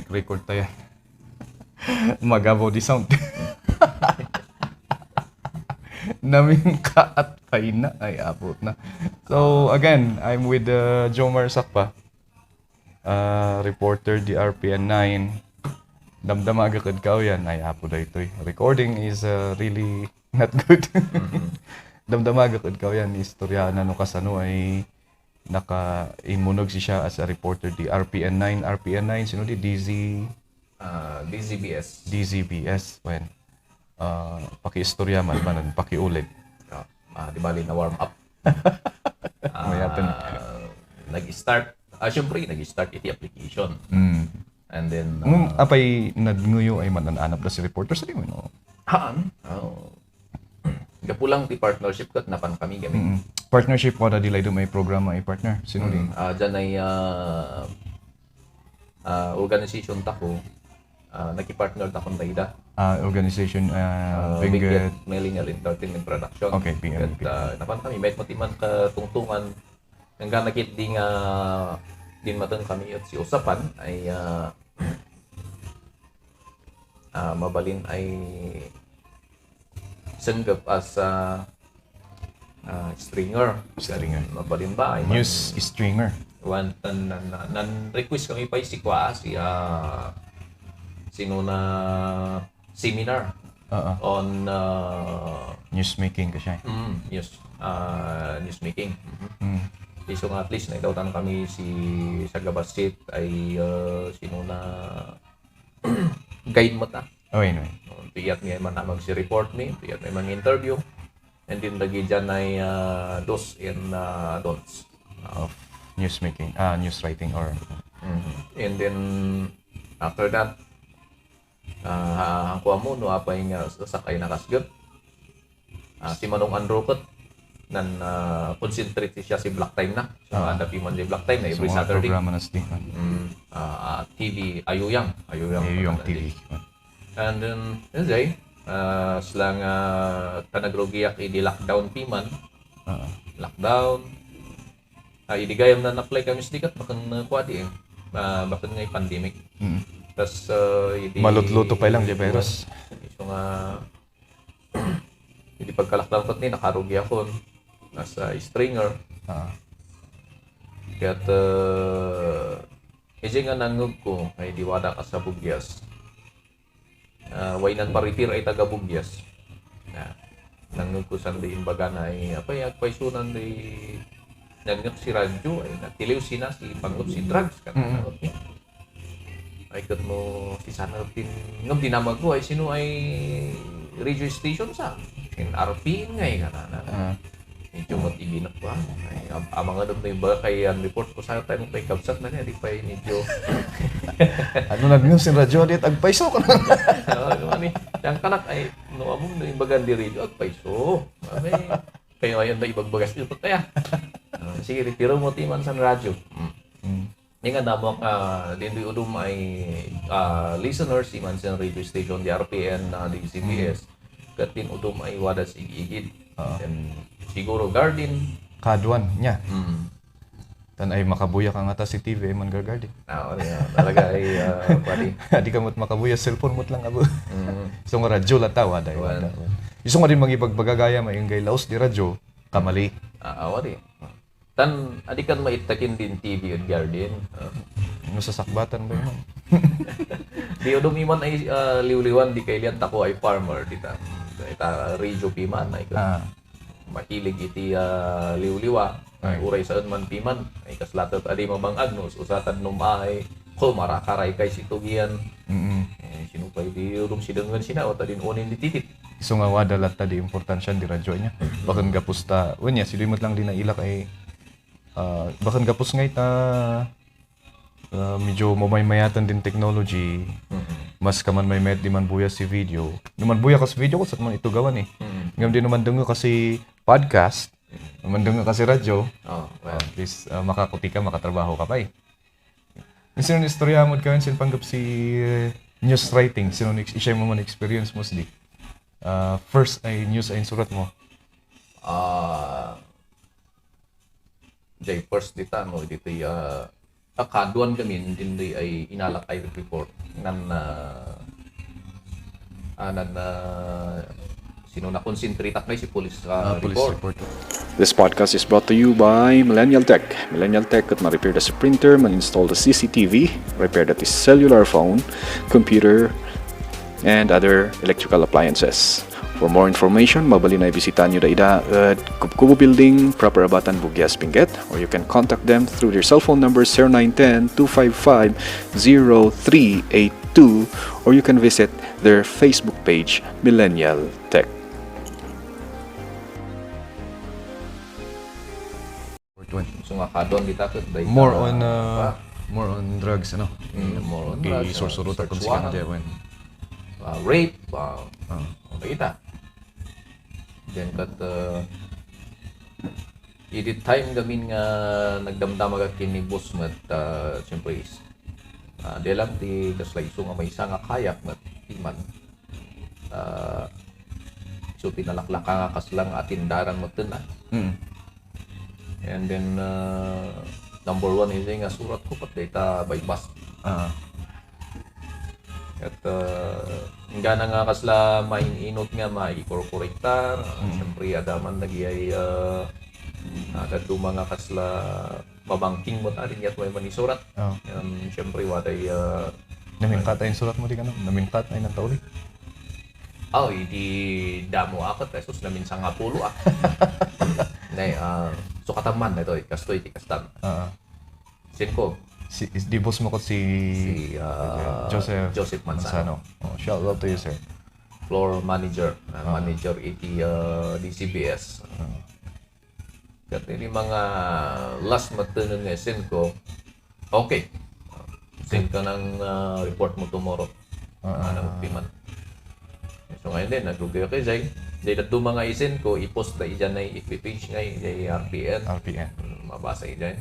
record tayo. Magabaw di sound. Namin ka at pay na. Ay, abot na. So, again, I'm with Jomar Sakpa. Reporter di RPN 9. Damdama agad ka yan. Ay, apo da ito. Recording is really not good. Damdama agad ka yan. Istorya na no kasano ay naka-imunog siya as a reporter di RPN 9. RPN 9, sino di? DZBS. DZBS. When? Paki-istorya man, paki-ulit. Di bali na warm up. Mayatan. Nag-start. Siyempre, nag-start iti application. And then... apay nadnguyo ay manananap na si reporter sa rin, no? Haan? Gapulang ti partnership kat napan kami gamit. Partnership mo na dilay do may programa ay partner. Sino din? Diyan ay organization tako. Naki-partner takong dayda. Organization Benguet Millennial Entertainment Production. Okay, BM. At napan kami, may matiman katungtungan. Hanggang nakit din matan kami at si usapan ay mabalin ay sanggap as stringer. Mabalin ba? Ay News stringer. Request kami pa si Kwa, sino na seminar on Newsmaking ka siya. newsmaking. So at least naitawtan kami sa Gabasit ay sino na guide mo ta. Okay, no. Tiyat nga man namang si report me, tiyat may mga interview. And then lagi dyan ay dos and don'ts Of newsmaking, news writing or... And then after that, ang kuha mo, no, apay nga sakay na kasgot. Si Manong Androkot, nan concentrate siya si Black Time na. So, adapi man si Black Time na every Saturday. Programa na sa TV, Ayuyang TV. And then, slang tanagrogiyak idi lockdown piman. Lockdown. Idigayam na na-apply kami sidikat, bakan kuha di eh. Bakan ngay pandemic. Tas Malutluto pa lang di virus. So nga hindi pagka-lockdown ko ni nakarugi ako nasa stringer. Kaya't nga nangug ko ay diwada ka sa Bugyas. Wainan pa-retire ay taga Bugyas. Nangug ko sa imbaga na ay apay agpaisunan di nangug si radyo ay natiliw sina si pangot si drugs kanang ni. Ay kat mo si Sanartin ngam dinamag ko ay sino ay radio station sa RP ngay kana. Medyo matiginak pa. Ay amang adom na yung ba kay report ko sa tayo kay kabsat na niya di pa medyo Ano nag-news in radyo dit agpaiso ka na. Ani yang kanak ay no among na yung bagan di radio agpaiso. Ay kayo ayon na ibagbagas ito tayo. Sige retiro mo timan sa radyo. Ni nga damok din di udum ay listeners si man sa radio station di RPN na di CBS. Katin udum ay wadas igigid. And siguro garden Kaduan niya. Tan ay makabuya ka nga ta si TV man garden. Talaga ay pwede. Di ka mo't makabuya cellphone mo't lang abo. So nga radyo la tawa day wala. Iso nga din magibagbagagaya maingay laos di radyo kamali. Wari. Tan adikan maitakin din TV at garden. Ano sa sakbatan ba yun? Di udum iman ay liwliwan di kay lian tako ay farmer dita. Ita radio piman ay mahilig iti liwliwa. Ay uray saan man piman ay kaslatot adi mabangag no usatan numay ko marakaray kay situgian. Sinupay di udum sidangan sina o tadin onin di titit. Iso nga wada latta di importansya di radyo niya. Bakan gapusta unya silimot lang din na ilak ay bakan gapus ngay ta medyo mamaymayatan din technology. Mas kaman may met di man buya si video. Naman buya kasi video ko sa man ito gawan eh. Ngam di naman dungo kasi podcast. Naman dungo kasi radyo. At least makakuti ka, makatrabaho ka pa eh. Sino ni istorya mo kawin sin panggap si news writing. Sino ni isya mo man experience mo sdi. First ay news ay surat mo. Jay first dita mo dito akaduan kami din di ay inalak ay report nan sino na konsentritak na si police Police report. report. This podcast is brought to you by Millennial Tech. Millennial Tech could ma-repair the printer, man-install the CCTV, repair the cellular phone, computer, and other electrical appliances. For more information, mabali na ibisita nyo da ida at Kubkubo Building, Proper Abatan, Bugyas, Benguet, or you can contact them through their cell phone numbers 0910-255-0382, or you can visit their Facebook page, Millennial Tech. So nga akaduan gitakot day More on drugs, ano? more on drugs, Sorsuruta kung sexual, sika na diyan. rape, kita. Then kat edit time gamin nga nagdamdam agad kini boss mat siyempre is de lang ti kasla iso nga may isa nga kayak mat iman so tinalaklak nga kaslang atindaran mo tenan. And then number one is nga surat ko pat data by bus. At nga na nga kasla maininot nga mai-corporatar, siyempre adaman nagyay kadto mga kasla mabangking mo tarin yat may manisurat. Siyempre waday Namingkat ay surat mo di ka no? Namingkat ay nang tauli. Hindi damo ako pesos namin sa nga pulo Nay, sukataman na ito, kastoy ti kastam. Sin ko, Di boss mo ko si Joseph Manzano. Shout out to you, sir. Floor manager, manager iti DCBS. Kasi ni mga last matanon nga sin ko, okay. Send ka ng report mo tomorrow. Piman. So ngayon din, nagugay kay Zay. Dahil at mga isin ko, i-post na iyan na FB page nga yung RPN. Mabasa iyan.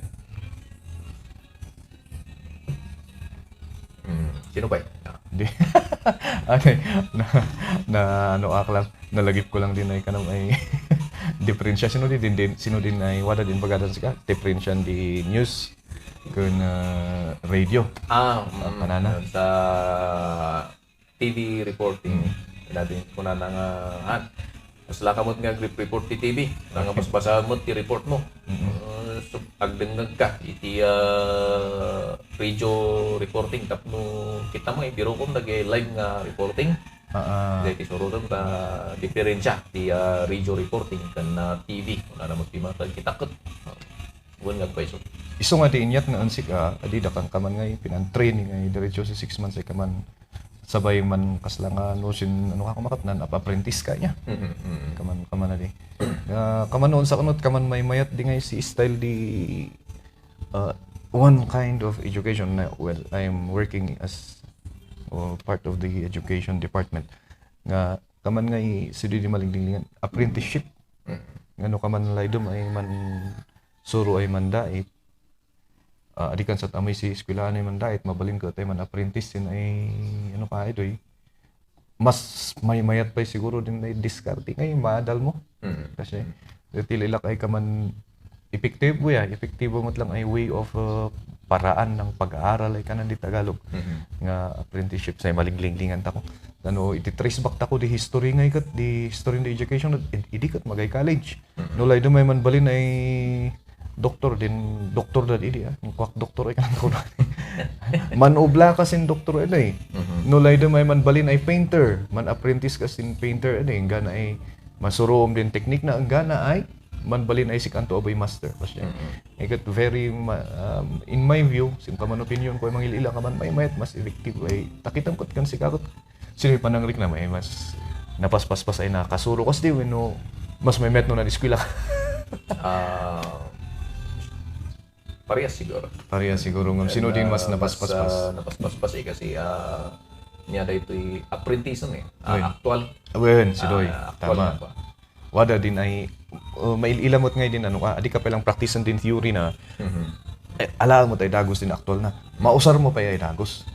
Sino ba Di. Okay. na ano lang, nalagip ko lang din ay kanang ay diferensya sino din ay wala din bagadan sika diferensya di news kun radio. Panana sa TV reporting. Natin ko na nga mas lakamot nga report ti TV nga mas basahan mo ti report mo. So agdengag ka iti radio reporting tapno kita mo biro ko nag-live nga reporting. Dahil isurutan ta diferensya ti radio reporting kan TV na mo ti mata kitakot. Buwan nga paiso. Iso nga di inyat nga ansik adi da kang kaman ngay pinan-training ngay diretso sa 6 months ay kaman sabay man kaslangan no sin ano ka kumakatnan apprentice ka niya. Kaman na di. Kaman noon sa kanot kaman may mayat di ngay si style di one kind of education na well I'm working as part of the education department nga kaman ngay sudi di malinglingan apprenticeship. Ngano kaman laydom ay man suro ay mandait adikan sa tamay si eskwelahan ay mandait mabalin ko tay man apprentice sin ay ano ka idoy mas may mayat pa siguro din ay diskarte ngay madal mo kasi tililak ay kaman epektibo mo lang ay way of paraan ng pag-aaral ay kanan di Tagalog nga apprenticeship say malinglinglingan ta ko ano iti-trace back ta ko di history ngay kat di history in the education idikat magay college no lay do may man balin ay doktor dad idi yung kwak doktor ay kanang ko man ubla kasin doktor ay no lay do may man balin ay painter man apprentice kasin painter ay gana ay masurom din technique na ang gana ay man balin ay sikanto abay master kasi I got very in my view sin kaman opinion ko ay mangilila ka man may mayat mas effective ay takitam kot kan sikakot sino panangrik na may mas napaspaspas ay nakasuro kasi di no mas may met no na eskwela Parehas siguro ngam sino din mas napaspaspas kasi niya daytoy apprentice actual sidoy tama wada din ay mailamot ngay din ano adi ka palang practicean din theory na alam mo tay dagos din actual na mausar mo pa ay dagos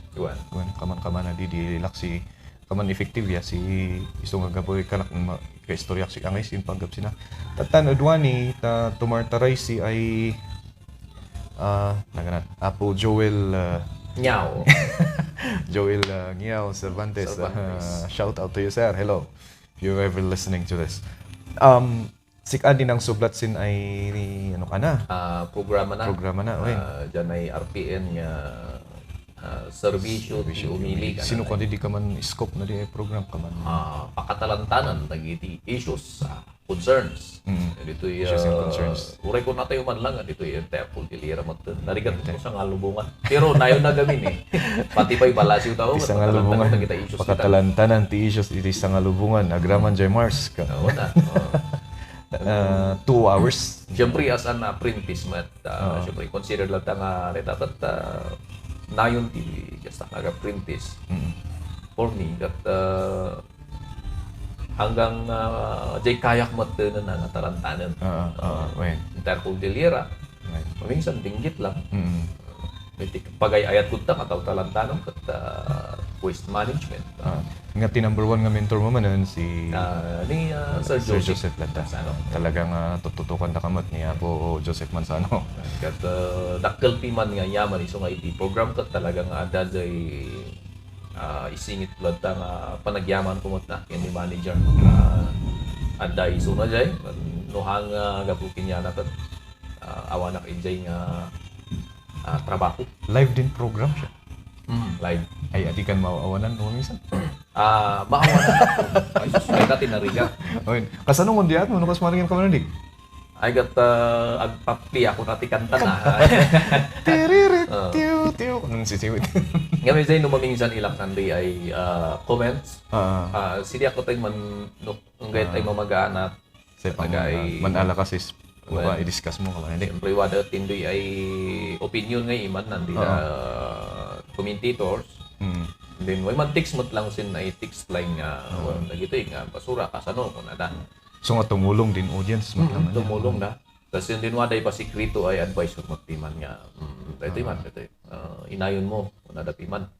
kaman na di laksi kaman effective ya si iso nga gaboy kanak ka istorya si angay sin panggap sina tatan udwani ta tumartaray si ay Naganat. Apo Joel Nyaw. Joel Ngiao Cervantes. Cervantes. Shout out to you, sir. Hello. If you're ever listening to this. Sika din ang sublatsin ay ano ka na? Programa na. Oy. Diyan ay RPN nga serbisyo ti umili ka Sino na. ko di ka man scope na di ay program ka man. Pakatalantanan dagiti issues, concerns. Dito Issues and concerns. uray ko na tayo man lang dito yung Teapol Tilira mat narigat ko sa ngalubungan. Pero nayon na gamin Pati pa'y balasiw tao Isang alubungan. kita issues kita. Pakatalantanan ti issues iti isang alubungan. Agraman J. Mars ka. Oo na. 2 hours. Siyempre as an apprentice mat siyempre consider lang ta nga retatat nayon ti just ang apprentice. For me that hanggang jay kayak mat na nga talantanan. Wait. Interpol Delira. Right. Minsan dinggit lang. Pagay-ayat ko ta kataw talantanan kat waste management. Nga number 1 nga mentor mo man si Ni Sir Sir Joseph. Joseph Plata. Mansano. Talagang tututukan na kamat niya po Joseph Mansano. Kat dakkel piman nga yaman iso nga iti program kat talagang ada jay isingit blood ta nga panagyaman kumot na ni manager. Ada iso na jay nuhang gapukin niya na kat awanak enjoy nga trabaho. Live din program siya. Live. Ay, adi kan maawanan mo minsan. Maawa na. Ay, susunod natin nariga. Oy, kasano mo diat mo nukas maringin ka man dig? I got agpapi ako nati kanta na. Tiririt tiu tiu nung sisiwit. Ngayon say no maminsan ilang Sunday ay comments. Sidi ako tay man no gayet ay mamaganat. Sa pang Tagay- manala kasi Well, i-discuss mo ka man hindi. Siyempre wada tindoy ay opinion nga iman nandi commentators. Then way man text mo lang sin ay text line nga nagito nga basura kasano kun ada. So nga tumulong din audience mo naman. Tumulong na. Tapos yun din waday pa sikrito ay advice mo magpiman nga. Dito man dito. Inayon mo kung ada piman.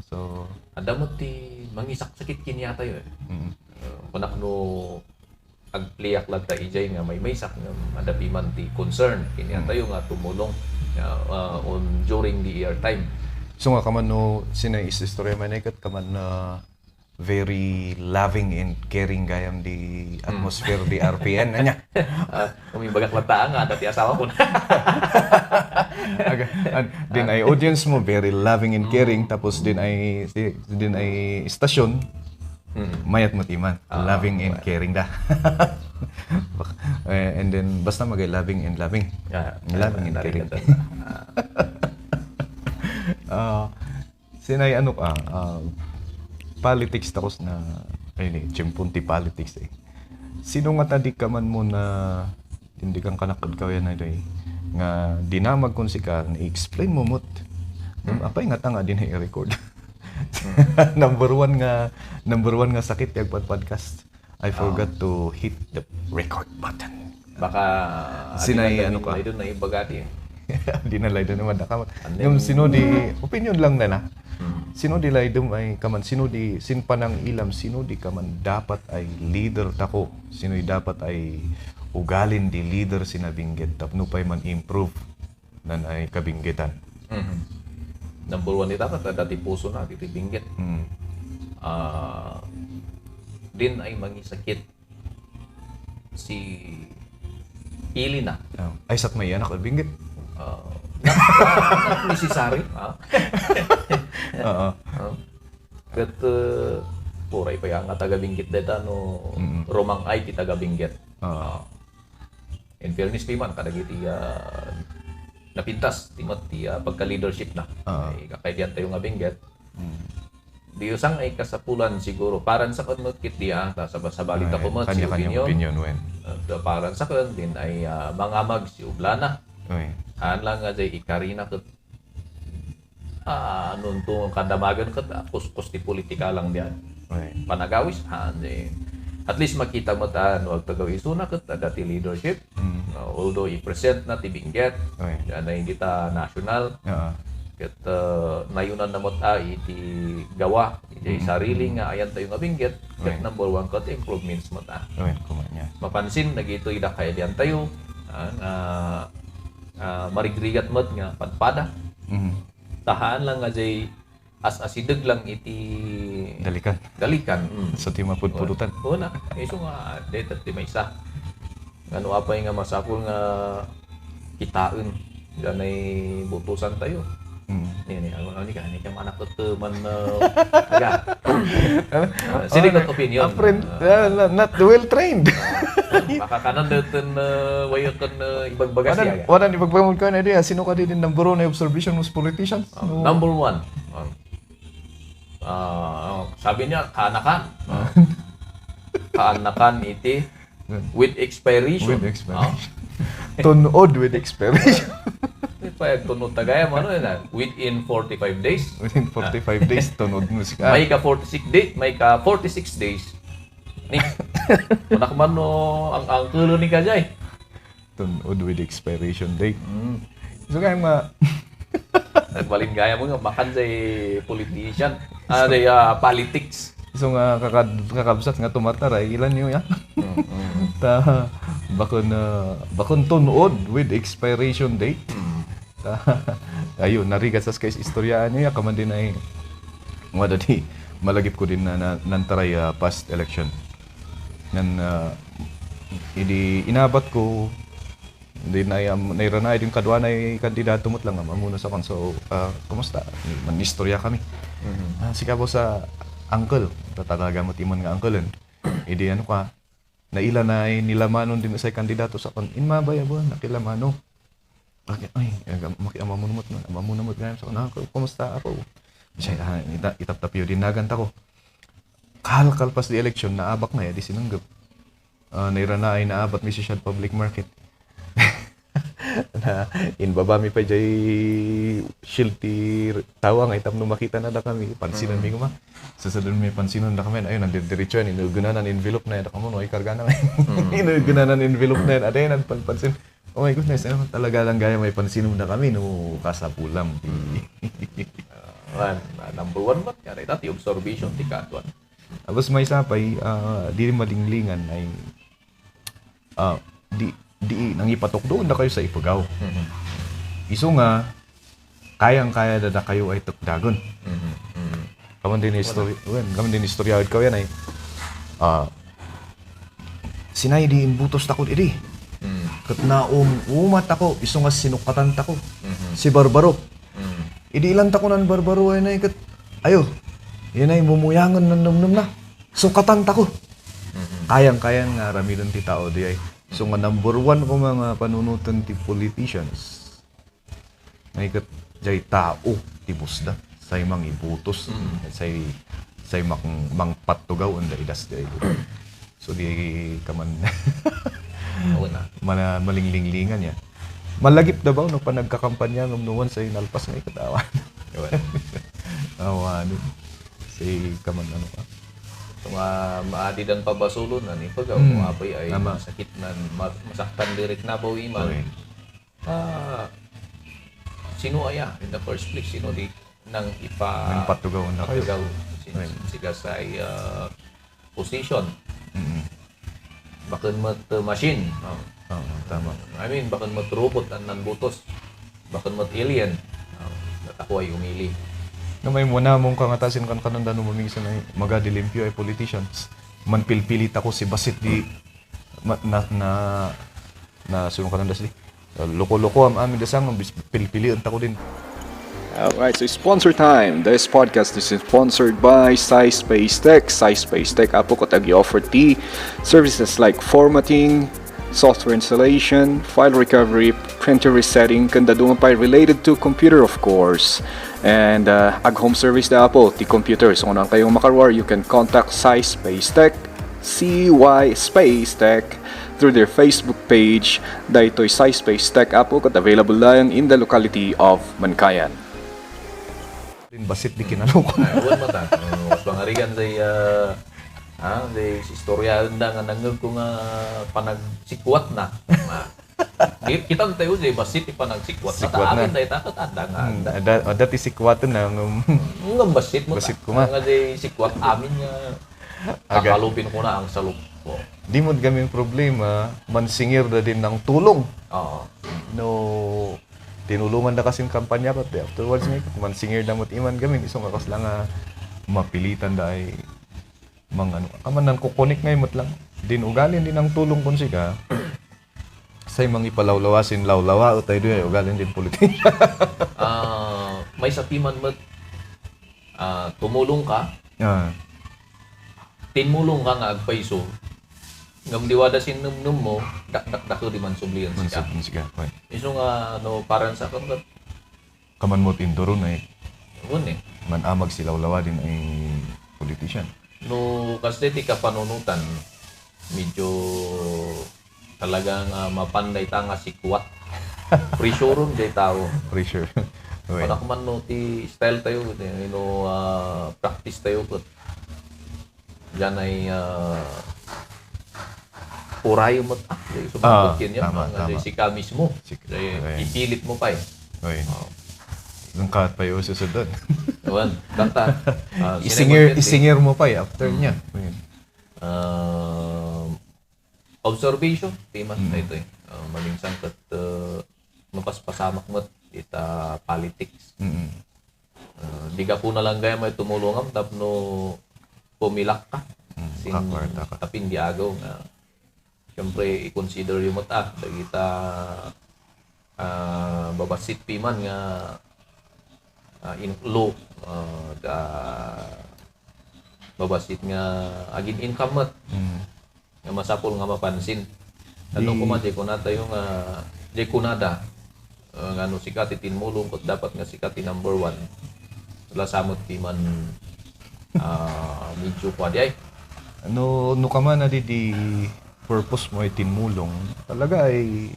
So Ada mo ti mangisak sakit kini yata yun. Kunak no agpliak lang ta ijay nga may sak nga ada piman ti concern kini yata yung nga tumulong on during the air time. So nga kaman no sinay istorya man ikat kaman na very loving and caring gayam di atmosphere di RPN anya. Kami bagak lang ta nga dati asawa ko. Din ay audience mo very loving and caring tapos din ay stasyon mayat mo timan loving and caring da. And then basta magay loving and loving. Loving and caring. Sinay ano ka politics takos na ayun chimpunti politics Sino nga tadi ka man mo na hindi kang kanakod ka yan ay nga dinamag kon si ka i-explain mo mut. Apay nga tanga din i-record. number one nga sakit yung podcast. I forgot to hit the record button. Baka Sinay ano ka? Doon na ibagati. Di na lay doon naman nakamat. Yung sino di opinion lang na sino di lay dum ay kaman sino di sin panang ilam sino di kaman dapat ay leader tako. Sino dapat ay ugalin di leader sinabinggit tapno pay man improve nan ay kabinggitan. Number 1 ni dapat dati puso na dito binggit. Din ay mangisakit si Ili na. Ay sat may anak binggit. Not necessary. Oo. Kat puray pa yang taga-binggit deta no romang ay ti taga-binggit. In fairness piman kadagiti napintas timot ti pagka-leadership na. Ay kakaidian tayo nga binggit. Di usang ay kasapulan siguro paran sa kanot kit dia ta sa balik ta kumot si Kanya-kanyang opinion wen. Paran sa kan din ay mangamag si Ublana. Oy. Lang nga jay ikarina ket nunto kadamagan ket kus ti politika lang diyan. Oy. Panagawis at least makita mo ta wag tagaw isuna ket ada ti leadership. Although i-present na ti binggit. Oy. Yan ay kita national. Ket nayunan na mot iti gawa iti sarili nga ayan tayo nga binggit. Ket number 1 ket improvements mo ta. Oy, kumanya. Mapansin nagitoy da kay diyan tayo marigrigat mat nga padpada. Mhm. Tahaan lang nga jay as-asideg lang iti Dalikan. dalikan. Sa timapudpudutan. Una, iso nga data ti may isa. Ano apay nga masakol nga kitaen danay butusan tayo. Ni ano ni ka manak man aga. Siningot opinion. Friend, not well trained. Makakanan deten wayoton ibagbagas ya. Wanan ipagbangon ka na diya, sino ka din number 1 na observation ng politicians? Number 1. Sabi niya kaanakan. Kaanakan iti with expiration. With expiration. Tunod with expiration. Payag tunod tagaya mo within 45 days. Within 45 days, tunod mo si May ka 46 days. Ni. Unak man no ang angkulo ni kajay. Tunod with expiration date. So kaya Nagbalin gaya mo nga makan say politician. Politics. so nga kakabsat nga tumataray, ilan yun ya? Ta, bakon tunod with expiration date. Ta, ayun, narigat sa guys istoryaan niya, kaman din ay di malagip ko din na nantaray past election. Idi inabat ko hindi na nairanay din kadwa na kandidato mo't lang muna sa konso kumusta man istorya kami sika po sa uncle tatalaga mo timon nga uncle idi ano ka naila na nilamanon din sa kandidato sa kon in mabaya bo nakilamano ay makiamamon mo ganyan sa uncle kumusta ako siya itap-tapyo din naganta ko kalkal pas di election naabak na di sinanggap nairana ay naabat mi sa public market na inbaba mi pa jay shield ti tawang itam no makita na kami pansinan mi kuma sasadon mi pansinan na kami ayun nandidiretso yan inugunanan envelope na yan kamo no ikarga na inugunanan envelope na yan adayan pansin oh my goodness ano talaga lang gaya may pansinan na kami no kasapulam number 1 mat yari tati observation ti kadwan. Tapos may sapay di malinglingan ay di nangipatok doon na kayo sa Ifugao. Iso nga kayang-kaya na kayo ay tukdagon. Kaman din istorya ko yan ay sinay di imbutos takot idi. Kat na umat ako, iso nga sinukatan tako. Si Barbaro. Idi ilan tako nan Barbaro ay na kat ayo. Yan ay mumuyangan ng numnum na. Sukatan tako. Kayang-kayang nga ramidon ti tao di ay. So nga number 1 ko mga panunutan ti politicians. Ngay kat jay tao ti busda. Say mang ibutos. Say mang patugaw anda idas di ay. So di kaman malinglingan niya. Malagip na ba no pa nagkakampanya ng nuwan sa inalpas nga ikatawan. Awan. Say kaman ano ka. Maadidan pa basulon na ni pag apay ay masakit na masaktan direct na po iman. Sino aya in the first place sino di nang patugaw na kayo. Sila sa position. Bakit mat machine. Tama. I mean bakit mat robot ang nanbutos. Bakit mat alien. Ako ay umili. Na may muna mong kangatasin kan kananda no mamingsan ay magadilimpyo ay politicians. Manpilpilit ako si Basit di na sunong kananda si loko-loko am amin dasang pilpilian tako din. Alright, so sponsor time. This podcast is sponsored by SciSpace Tech. SciSpace Tech apo ko tag-offer ti services like formatting, software installation, file recovery, printer resetting, kanda dumapay related to computer of course. And ag home service na po ti computers. Kung nang kayong makarwar, you can contact SciSpace Tech, CY Space Tech, through their Facebook page. Dahito'y SciSpace Tech apo kat available lang in the locality of Mankayan. Basit di kinaloko. Uwan mo ta. Mas bangarigan say istorya na nga nangag ko nga panagsikwat na. Kita tayo say basit panagsikwat na. Amin dahil tatanda nga. Dati sikwatan na Nga basit mo basit ta. ko ma. Nga day sikwat amin nga kakalupin ko na ang saluk ko. Di mo gaming problema, mansingir na din ng tulong. Oo. no tinulungan na kasing kampanya pa afterwards may man singer damot iman gamin isong akas lang nga mapilitan da ay mga ano kaman nan kukonik ngay mot lang din ugalin din ang tulong kun sika say mga ipalawlawasin lawlawa o tayo doon ugalin din politika. May sapiman mo tumulong ka, tinmulong ka nga agpaiso, ngam diwada sinumnum mo, dak-dak-dako di man sublihan sika. Sige, okay. Iso nga, parang sa kang Kaman mo tinturon ay yun manamag si lawlawa din ay politician. No, kasi di ka panunutan, medyo talagang mapanday ta nga sikwat. Pressure day tao. Pressure. Okay. Panak man no, ti style tayo, practice tayo ko. Diyan ay urayo mo sumagot yan yan. Tama. Sika mismo. Okay. Ipilit mo pa eh. Okay. Nung kahat pa yung susunod. Ewan, kanta. Isinger mo pa after niya. Observation, famous na ito eh. Maminsan kat mapaspasamak mo ita politics. Di ka po na lang gaya may tumulungam tapno pumilak ka. Tapin di agaw nga. Siyempre, i-consider yung mata. Dagita babasit piman nga in low babasit nga agin income mat nga masapol nga mapansin tanong ko man di kunata yung di kunada nga no sikat itinmulong kot dapat nga sikat number 1 sala samot ti man medyo kwadi ay no kaman na di purpose mo ay tinmulong talaga ay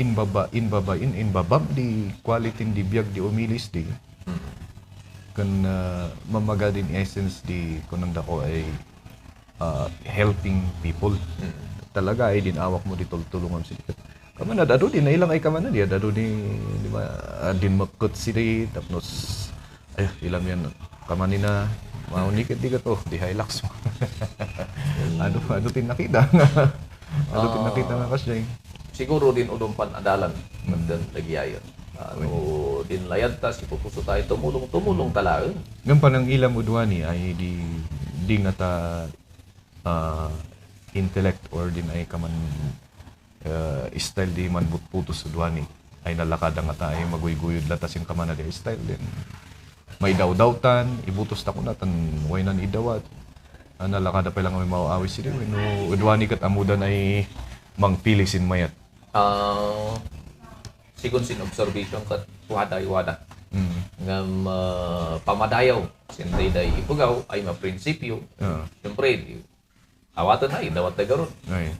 inbabab di quality di biyag di umilis di kan mamaga din essence di kunang dako ay helping people. Talaga ay din awak mo di tulungan sila. Kaman na dado din na ilang ay kaman na dia dado di ba din makot sila tapos ay ilam yan kaman ni na maunikit di ka to di Hilux mo. ano tin nakita nga kasi siguro din udumpan adalan mandan lagiayon. Din layad ta si pupuso tayo tumulong talaga. Ngam pa ng ilam udwani ay di nga ta intellect or din ay kaman style di man putos udwani ay nalakad nga ta ay maguyuguyod latas yung kaman na di style din. May daw-dawtan, ibutos ta ko na tan way nan idawat. Nalakad pa lang may mauawis sila no udwani kat amudan ay mangpilisin mayat. Sigon sin observation kat wada. Ngam pamadayaw sinday ipugaw ay maprinsipyo. Siyempre awatan ay dawat tagaron.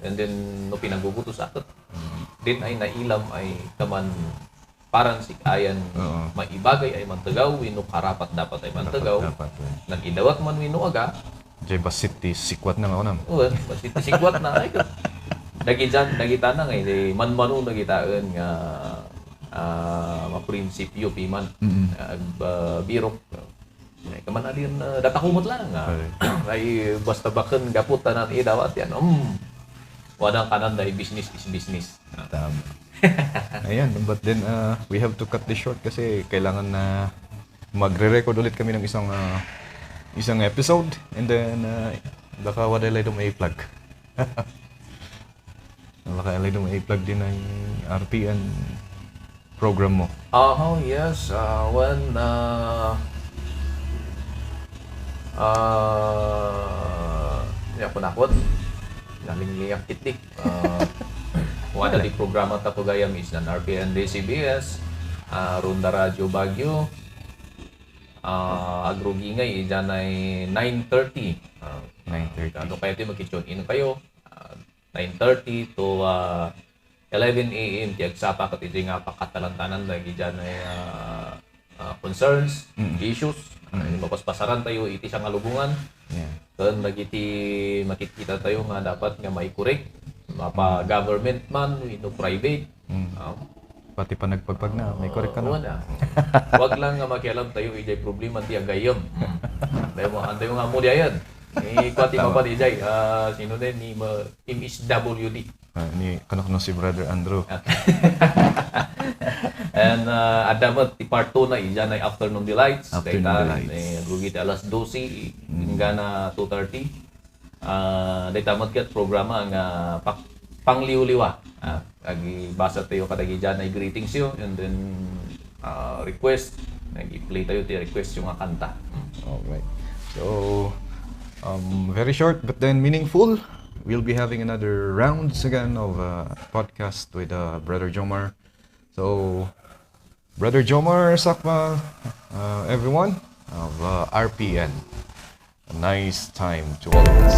And then no pinagugutos akot. Din ay nailam ay kaman parang sikayan maibagay ay mantagaw wino karapat dapat ay mantagaw. Nang idawat man wino aga. Jay basit ti sikwat na nga unam. Basit ti sikwat na ay Dagita na ngay man-manu nagitaan nga maprinsipyo piman birok kaman alin datakumot lang ay basta baken gaput tanan idawat yan wadang kanan dai business is business. Tama. Ayan, but then we have to cut this short kasi kailangan na magre-record ulit kami ng isang episode and then baka wadalay dum i-plug. Baka alay dum i-plug din ang RPN program mo. Yes. When kunakot galing liyak itik. Wala di programa ta po gayam is ng RPN DCBS, Ronda Radio Baguio, Agrogingay, dyan ay 9:30. 9:30. Ano kayo tayo mag-tune in kayo? 9:30 to 11 a.m. Tiyag sapa kat iti nga pakatalantanan lagi dyan ay concerns, issues. Mapaspasaran tayo iti siyang alubungan. Kan nagiti makikita tayo nga dapat nga may correct. Mapa government man, private. Pati pa nagpagpag na, may correct ka na. Wag lang nga makialam tayo ijay problema ti agayam. Andayo nga mo diyan. Kwati pa pa di jay. Sino din ni Team SWD. Ni kanok si Brother Andrew. And adamot ti part 2 na iyan ay Afternoon Delights. Afternoon Delights. Rugi ti alas 12 hingga na 2:30. Daytamot ket programa nga pangliw-liwa. Agi basa tayo kadagi diyan ay greetings yo and then request. Nag-play tayo ti request yung nga kanta. Alright. So, very short but then meaningful. We'll be having another rounds again of podcast with Brother Jomar. So, Brother Jomar Sakma, everyone of RPN. A nice time to all of us.